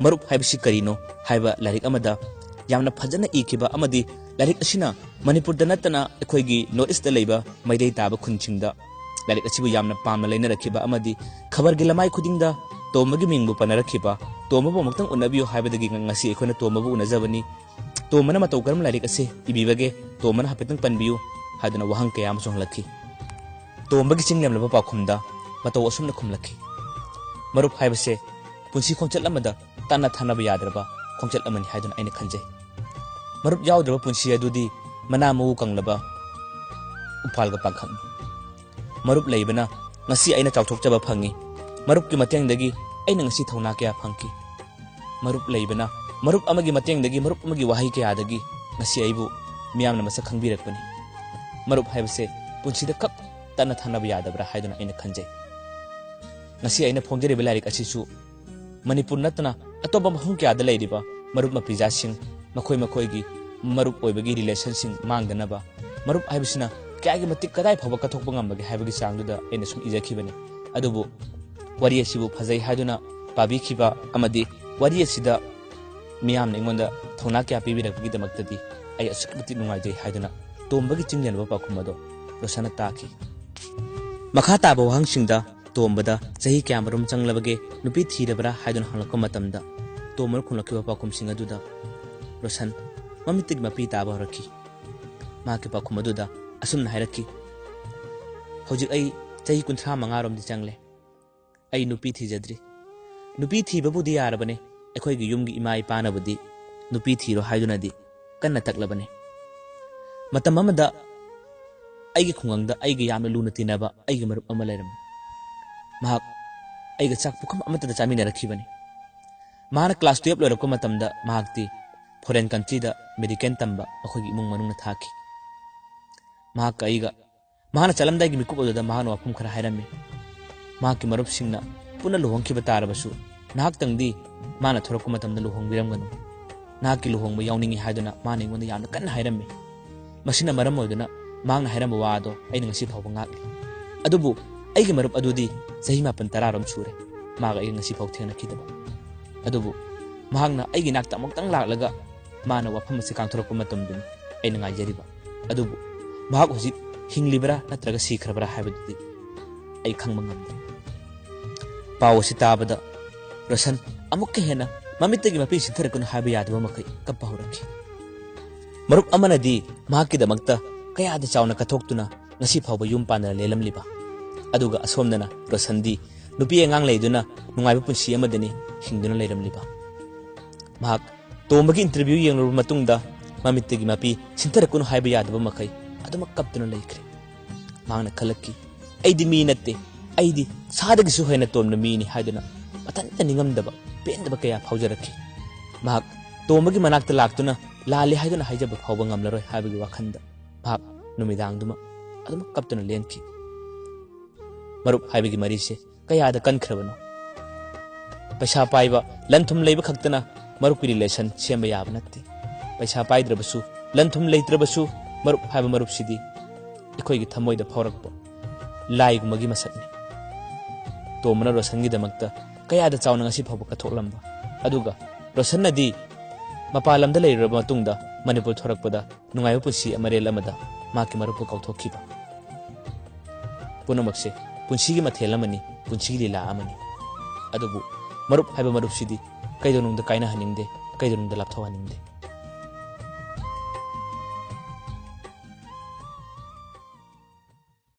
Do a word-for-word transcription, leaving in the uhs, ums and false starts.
ꯃꯔꯨꯞ ꯍꯥꯏꯕꯁꯤ ꯀꯔꯤꯅꯣ ꯍꯥꯏꯕ ꯂꯥꯏꯔꯤꯛ ꯑꯃꯗ ꯌꯥꯝꯅ ꯐꯖꯅ ꯏꯈꯤꯕ ꯑꯃꯗꯤ ꯂꯥꯏꯔꯤꯛ ꯑꯁꯤꯅ ꯃꯅꯤꯄꯨꯔꯗ ꯅꯠꯇꯅ ꯑꯩꯈꯣꯏꯒꯤ North East ꯂꯩꯕ ꯃꯩꯇꯩ ꯇꯥꯕ ꯈꯨꯟꯁꯤꯡꯗ ꯂꯥꯏꯔꯤꯛ ꯑꯁꯤꯕꯨ ꯌꯥꯝꯅ ꯄꯥꯝꯅ ꯂꯩꯅꯔꯛꯈꯤꯕ ꯑꯃꯗꯤ ꯈꯕꯔꯒꯤ ꯂꯃꯥꯏ ꯈꯨꯗꯤꯡꯗ ꯇꯣꯝꯕꯒꯤ ꯃꯤꯡꯕꯨ ꯄꯟꯅꯔꯛꯈꯤꯕ, "ꯇꯣꯝꯕꯕꯨ ꯑꯃꯨꯛꯇꯪ ꯎꯅꯕꯤꯌꯨ" ꯍꯥꯏꯕꯗꯒꯤ ꯉ-, ꯉꯁꯤ ꯑꯩꯈꯣꯏꯅ ꯇꯣꯝꯕꯕꯨ ꯎꯅꯖꯕꯅꯤ꯫ "ꯇꯣꯝꯕꯅ ꯃꯇꯧ ꯀꯔꯝ ꯂꯥꯏꯔꯤꯛ ꯑꯁꯤ ꯏꯕꯤꯕꯒꯦ? ꯇꯣꯝꯕꯅ ꯍꯥꯏꯐꯦꯠꯇꯪ ꯄꯟꯕꯤꯌꯨ" ꯍꯥꯏꯗꯨꯅ ꯋꯥꯍꯪ ꯀꯌꯥ ꯑꯃꯁꯨ ꯍꯪꯂꯛꯈꯤ꯫ ꯇꯣꯝꯕꯒꯤ ꯆꯤꯡ ꯂꯦꯝꯂꯕ ꯄꯥꯎꯈꯨꯝꯗ ꯃꯇꯧ ꯑꯁꯨꯝꯅ ꯈꯨꯝꯂꯛꯈꯤ: "ꯃꯔꯨꯞ ꯍꯥꯏꯕꯁꯦ ꯄꯨꯟꯁꯤ ꯈꯣꯡꯆꯠ ꯑꯃꯗ ꯇꯠꯅ ꯊꯥꯅꯕ ꯌꯥꯗ꯭ꯔꯕ ꯈꯣꯡꯆꯠ ꯑꯃꯅꯤ ꯍꯥꯏꯗꯨꯅ ꯑꯩꯅ ꯈꯟꯖꯩ꯫ ꯃꯔꯨꯞ ꯌꯥꯎꯗ꯭ꯔꯕ ꯄꯨꯟꯁꯤ ꯑꯗꯨꯗꯤ ꯃꯅꯥ ꯃꯎ ꯀꯪꯂꯕ ꯎꯄꯥꯜꯒ ꯄꯥꯡꯈꯛꯅꯤ꯫ ꯃꯔꯨꯞ ꯂꯩꯕꯅ ꯉꯁꯤ ꯑꯩꯅ ꯆꯥꯎꯊꯣꯛꯆꯕ ꯐꯪꯉꯤ꯫ ꯃꯔꯨꯞꯀꯤ ꯃꯇꯦꯡꯗꯒꯤ ꯑꯩꯅ ꯉꯁꯤ ꯊꯧꯅꯥ ꯀꯌꯥ ꯐꯪꯈꯤ꯫ ꯃꯔꯨꯞ ꯂꯩꯕꯅ ꯃꯔꯨꯞ ꯑꯃꯒꯤ ꯃꯇꯦꯡꯗꯒꯤ, ꯃꯔꯨꯞ ꯑꯃꯒꯤ ꯋꯥꯍꯩ ꯀꯌꯥꯗꯒꯤ ꯉꯁꯤ ꯑꯩꯕꯨ ꯃꯤꯌꯥꯝꯅ ꯃꯁꯛ ꯈꯪꯕꯤꯔꯛꯄꯅꯤ꯫ ꯃꯔꯨꯞ ꯍꯥꯏꯕꯁꯦ ꯄꯨꯟꯁꯤꯗ ꯈꯛ ꯇꯠꯅ ꯊꯥꯅꯕ ꯌꯥꯗꯕ꯭ꯔꯥ ꯍꯥꯏꯗꯨꯅ ꯑꯩꯅ ꯈꯟꯖꯩ꯫ ꯉꯁꯤ ꯑꯩꯅ ꯐꯣꯡꯖꯔꯤꯕ ꯂꯥꯏꯔꯤꯛ ꯑꯁꯤꯁꯨ ꯃꯅꯤꯄꯨꯔ ꯅꯠꯇꯅ ꯑꯇꯣꯞꯄ ꯃꯐꯝ ꯀꯌꯥꯗ ꯂꯩꯔꯤꯕ ꯃꯔꯨꯞ ꯃꯄꯤꯖꯥꯁꯤꯡ, ꯃꯈꯣꯏ ꯃꯈꯣꯏꯒꯤ ꯃꯔꯨꯞ ꯑꯣꯏꯕꯒꯤ relationꯁꯤꯡ ꯃꯥꯡꯗꯅꯕ, ꯃꯔꯨꯞ ꯍꯥꯏꯕꯁꯤꯅ ꯀꯌꯥꯒꯤ ꯃꯇꯤꯛ ꯀꯗꯥꯏ ꯐꯥꯎꯕ ꯀꯠꯊꯣꯛꯄ ꯉꯝꯕꯒꯦ ꯍꯥꯏꯕꯒꯤ ꯆꯥꯡꯗꯨꯗ ꯑꯩꯅ ꯁꯨꯝ ꯏꯖꯈꯤꯕꯅꯤ꯫ ꯑꯗꯨꯕꯨ ꯋꯥꯔꯤ ꯑꯁꯤꯕꯨ ꯐꯖꯩ ꯍꯥꯏꯗꯨꯅ ꯄꯥꯕꯤꯈꯤꯕ ꯑꯃꯗꯤ ꯋꯥꯔꯤ ꯑꯁꯤꯗ ꯃꯤꯌꯥꯝꯅ ꯑꯩꯉꯣꯟꯗ ꯊꯧꯅꯥ ꯀꯌꯥ ꯄꯤꯕꯤꯔꯛꯄꯒꯤꯗꯃꯛꯇꯗꯤ ꯑꯩ ꯑꯁꯨꯛꯀꯤ ꯃꯇꯤꯛ ꯅꯨꯡꯉꯥꯏꯖꯩ" ꯍꯥꯏꯗꯨꯅ ꯇꯣꯝꯕꯒꯤ ꯆꯤꯡ ꯂꯦꯝꯂꯕ ꯄꯥꯎꯈꯨꯝ ꯑꯗꯣ ꯔꯣꯁꯟꯅ ꯇꯥꯈꯤ꯫ ꯃꯈꯥ ꯇꯥꯕ ꯋꯥꯍꯪꯁꯤꯡꯗ ꯇꯣꯝꯕꯗ ꯆꯍꯤ ꯀꯌꯥꯃꯔꯨꯝ ꯆꯪꯂꯕꯒꯦ, ꯅꯨꯄꯤ ꯊꯤꯔꯕ꯭ꯔꯥ ꯍꯥꯏꯗꯨꯅ ꯍꯪꯂꯛꯄ ꯃꯇꯝꯗ, ꯇꯣꯝꯕꯅ ꯈꯨꯝꯂꯛꯈꯤꯕ ꯄꯥꯎꯈꯨꯝꯁꯤꯡ ꯑꯗꯨꯗ ꯔꯣꯁꯟ ꯃꯃꯤꯠꯇꯒꯤ ꯃꯄꯤ ꯇꯥꯕ ꯍꯧꯔꯛꯈꯤ꯫ ꯃꯍꯥꯛꯀꯤ ꯄꯥꯎꯈꯨꯝ ꯑꯗꯨꯗ ꯑꯁꯨꯝꯅ ꯍꯥꯏꯔꯛꯈꯤ: "ꯍꯧꯖꯤꯛ ꯑꯩ ꯆꯍꯤ ꯀꯨꯟꯊ꯭ꯔꯥ ꯃꯉꯥꯔꯣꯝꯗꯤ ꯆꯪꯂꯦ꯫ ꯑꯩ ꯅꯨꯄꯤ ꯊꯤꯖꯗ꯭ꯔꯤ꯫ ꯅꯨꯄꯤ ꯊꯤꯕꯕꯨꯗꯤ ꯌꯥꯔꯕꯅꯦ, ꯑꯩꯈꯣꯏꯒꯤ ꯌꯨꯝꯒꯤ ꯏꯃꯥ ꯏꯄꯥꯅꯕꯨꯗꯤ ꯅꯨꯄꯤ ꯊꯤꯔꯣ ꯍꯥꯏꯗꯨꯅꯗꯤ ꯀꯟꯅ ꯇꯛꯂꯕꯅꯦ꯫ ꯃꯇꯝ ꯑꯃꯗ ꯑꯩꯒꯤ ꯈꯨꯡꯒꯪꯗ ꯑꯩꯒ ꯌꯥꯝꯅ ꯂꯨꯅ ꯇꯤꯟꯅꯕ ꯑꯩꯒꯤ ꯃꯔꯨꯞ ꯑꯃ ꯂꯩꯔꯝꯃꯤ꯫ ꯃꯍꯥꯛ ꯑꯩꯒ ꯆꯥꯛ ꯄꯨꯈꯝ ꯑꯃꯠꯇꯗ ꯆꯥꯃꯤꯟꯅꯔꯛꯈꯤꯕꯅꯤ꯫ ꯃꯍꯥꯛꯅ class twelve ꯂꯣꯏꯔꯛꯄ ꯃꯇꯝꯗ ꯃꯍꯥꯛꯇꯤ foreign countryꯗ medical ꯇꯝꯕ ꯃꯈꯣꯏꯒꯤ ꯏꯃꯨꯡ ꯃꯅꯨꯡꯅ ꯊꯥꯈꯤ꯫ ꯃꯍꯥꯛꯀ ꯑꯩꯒ ꯃꯍꯥꯛꯅ ꯆꯠꯂꯝꯗꯥꯏꯒꯤ ꯃꯤꯀꯨꯞ ꯑꯗꯨꯗ ꯃꯍꯥꯛꯅ ꯋꯥꯐꯝ ꯈꯔ ꯍꯥꯏꯔꯝꯃꯤ꯫ ꯃꯍꯥꯛꯀꯤ ꯃꯔꯨꯞꯁꯤꯡꯅ ꯄꯨꯟꯅ ꯂꯨꯍꯣꯡꯈꯤꯕ ꯇꯥꯔꯕꯁꯨ, ꯅꯍꯥꯛꯇꯪꯗꯤ ꯃꯥꯅ ꯊꯣꯔꯛꯄ ꯃꯇꯝꯗ ꯂꯨꯍꯣꯡꯕꯤꯔꯝꯒꯅꯨ꯫ ꯅꯍꯥꯛꯀꯤ ꯂꯨꯍꯣꯡꯕ ꯌꯥꯎꯅꯤꯡꯏ ꯍꯥꯏꯗꯨꯅ ꯃꯥꯅ ꯑꯩꯉꯣꯟꯗ ꯌꯥꯝꯅ ꯀꯟꯅ ꯍꯥꯏꯔꯝꯃꯤ꯫ ꯃꯁꯤꯅ ꯃꯔꯝ ꯑꯣꯏꯗꯨꯅ ꯃꯍꯥꯛꯅ ꯍꯥꯏꯔꯝꯕ ꯋꯥ ꯑꯗꯣ ꯑꯩꯅ ꯉꯁꯤ ꯐꯥꯎꯕ ꯉꯥꯛꯂꯤ꯫ ꯑꯗꯨꯕꯨ ꯑꯩꯒꯤ ꯃꯔꯨꯞ ꯑꯗꯨꯗꯤ ꯆꯍꯤ ꯃꯥꯄꯟ ꯇꯔꯥꯔꯣꯝ ꯁꯨꯔꯦ ꯃꯥꯒ ꯑꯩꯒ ꯉꯁꯤ ꯐꯥꯎ ꯊꯦꯡꯅꯈꯤꯗꯕ"꯫ ꯑꯗꯨꯕꯨ ꯃꯍꯥꯛꯅ ꯑꯩꯒꯤ ꯅꯥꯛꯇ ꯑꯃꯨꯛꯇꯪ ꯂꯥꯛꯂꯒ ꯃꯥꯅ ꯋꯥꯐꯝ ꯑꯁꯤ ꯀꯥꯡꯊꯣꯔꯛꯄ ꯃꯇꯝꯗꯨꯅꯤ ꯑꯩꯅ ꯉꯥꯏꯖꯔꯤꯕ꯫ ꯑꯗꯨꯕꯨ ꯃꯍꯥꯛ ꯍꯧꯖꯤꯛ ꯍꯤꯡꯂꯤꯕ꯭ꯔꯥ ꯅꯠꯇ꯭ꯔꯒ ꯁꯤꯈ꯭ꯔꯕ꯭ꯔꯥ ꯍꯥꯏꯕꯗꯨꯗꯤ ꯑꯩ ꯈꯪꯕ ꯉꯝꯗꯦ꯫ ꯄꯥꯎ ꯑꯁꯤ ꯇꯥꯕꯗ ꯔꯣꯁꯟ ꯑꯃꯨꯛꯀ ꯍꯦꯟꯅ ꯃꯃꯤꯠꯇꯒꯤ ꯃꯄꯤ ꯁꯤꯟꯊꯔꯛꯀꯅꯨ ꯍꯥꯏꯕ ꯌꯥꯗꯕ ꯃꯈꯩ ꯀꯞꯄ ꯍꯧꯔꯛꯈꯤ꯫ ꯃꯔꯨꯞ ꯑꯃꯅꯗꯤ ꯃꯍꯥꯛꯀꯤꯗꯃꯛꯇ ꯀꯌꯥꯗ ꯆꯥꯎꯅ ꯀꯠꯊꯣꯛꯇꯨꯅ ꯉꯁꯤ ꯐꯥꯎꯕ ꯌꯨꯝ ꯄꯥꯟꯗꯅ ꯂꯦꯜꯂꯝꯂꯤꯕ, ꯑꯗꯨꯒ ꯑꯁꯣꯝꯗꯅ ꯔꯣꯁꯟꯗꯤ ꯅꯨꯄꯤ ꯑꯉꯥꯡ ꯂꯩꯗꯨꯅ ꯅꯨꯡꯉꯥꯏꯕ ꯄꯨꯟꯁꯤ ꯑꯃꯗꯅꯤ ꯍꯤꯡꯗꯨꯅ ꯂꯩꯔꯝꯂꯤꯕ꯫ ꯃꯍꯥꯛ ꯇꯣꯝꯕꯒꯤ interview ꯌꯦꯡꯂꯨꯔꯕ ꯃꯇꯨꯡꯗ ꯃꯃꯤꯠꯇꯒꯤ ꯃꯄꯤ ꯁꯤꯟꯊꯔꯛꯀꯅꯨ ꯍꯥꯏꯕ ꯌꯥꯗꯕ ꯃꯈꯩ ꯑꯗꯨꯃꯛ ꯀꯞꯇꯨꯅ ꯂꯩꯈ꯭ꯔꯦ꯫ ꯃꯍꯥꯛꯅ ꯈꯜꯂꯛꯈꯤ, "ꯑꯩꯗꯤ ꯃꯤ ꯅꯠꯇꯦ, ꯑꯩꯗꯤ ꯁꯥꯗꯒꯤꯁꯨ ꯍꯦꯟꯅ ꯇꯣꯝꯕ ꯃꯤꯅꯤ" ꯍꯥꯏꯗꯨꯅ ꯃꯊꯟꯇ ꯅꯤꯡꯉꯝꯗꯕ, ꯄꯦꯟꯗꯕ ꯀꯌꯥ ꯐꯥꯎꯖꯔꯛꯈꯤ꯫ ꯃꯍꯥꯛ ꯇꯣꯝꯕꯒꯤ ꯃꯅꯥꯛꯇ ꯂꯥꯛꯇꯨꯅ ꯂꯥꯜꯂꯦ ꯍꯥꯏꯗꯨꯅ ꯍꯥꯏꯖꯕ ꯐꯥꯎꯕ ꯉꯝꯂꯔꯣꯏ ꯍꯥꯏꯕꯒꯤ ꯋꯥꯈꯜꯗ ꯃꯍꯥꯛ ꯅꯨꯃꯤꯗꯥꯡꯗꯨꯃ ꯑꯗꯨꯃꯛ ꯀꯞꯇꯨꯅ ꯂꯦꯟꯈꯤ꯫ ꯃꯔꯨꯞ ꯍꯥꯏꯕꯒꯤ ꯃꯔꯤꯁꯦ ꯀꯌꯥꯗ ꯀꯟꯈ꯭ꯔꯕꯅꯣ? ꯄꯩꯁꯥ ꯄꯥꯏꯕ, ꯂꯟ ꯊꯨꯝ ꯂꯩꯕ ꯈꯛꯇꯅ ꯃꯔꯨꯞꯀꯤ relation ꯁꯦꯝꯕ ꯌꯥꯕ ꯅꯠꯇꯦ꯫ ꯄꯩꯁꯥ ꯄꯥꯏꯗ꯭ꯔꯕꯁꯨ, ꯂꯟ ꯊꯨꯝ ꯂꯩꯇ꯭ꯔꯕꯁꯨ, ꯃꯔꯨꯞ ꯍꯥꯏꯕ ꯃꯔꯨꯞꯁꯤꯗꯤ ꯑꯩꯈꯣꯏꯒꯤ ꯊꯃꯣꯏꯗ ꯐꯥꯎꯔꯛꯄ ꯂꯥꯏꯒꯨꯝꯕꯒꯤ ꯃꯁꯛꯅꯤ꯫ ꯇꯣꯝꯕꯅ ꯔꯣꯁꯟꯒꯤꯗꯃꯛꯇ ꯀꯌꯥꯗ ꯆꯥꯎꯅ ꯉꯁꯤ ꯐꯥꯎꯕ ꯀꯠꯊꯣꯛꯂꯝꯕ, ꯑꯗꯨꯒ ꯔꯣꯁꯟꯅꯗꯤ ꯃꯄꯥꯟ ꯂꯝꯗ ꯂꯩꯔꯨꯔꯕ ꯃꯇꯨꯡꯗ ꯃꯅꯤꯄꯨꯔ ꯊꯣꯔꯛꯄꯗ ꯅꯨꯡꯉꯥꯏꯕ ꯄꯨꯟꯁꯤ ꯑꯃꯔꯦꯜ ꯑꯃꯗ ꯃꯍꯥꯛꯀꯤ ꯃꯔꯨꯞꯄꯨ ꯀꯥꯎꯊꯣꯛꯈꯤꯕ꯫ ꯄꯨꯝꯅꯃꯛꯁꯦ ꯄꯨꯟꯁꯤꯒꯤ ꯃꯊꯦꯜ ꯑꯃꯅꯤ, ꯄꯨꯟꯁꯤꯒꯤ ꯂꯤꯂꯥ ꯑꯃꯅꯤ꯫ ꯑꯗꯨꯕꯨ ꯃꯔꯨꯞ ꯍꯥꯏꯕ ꯃꯔꯨꯞꯁꯤꯗꯤ ꯀꯩꯗꯧꯅꯨꯡꯗ ꯀꯥꯏꯅꯍꯟꯅꯤꯡꯗꯦ, ꯀꯩꯗꯧꯅꯨꯡꯗ ꯂꯥꯞꯊꯣꯛꯍꯟꯅꯤꯡꯗꯦ꯫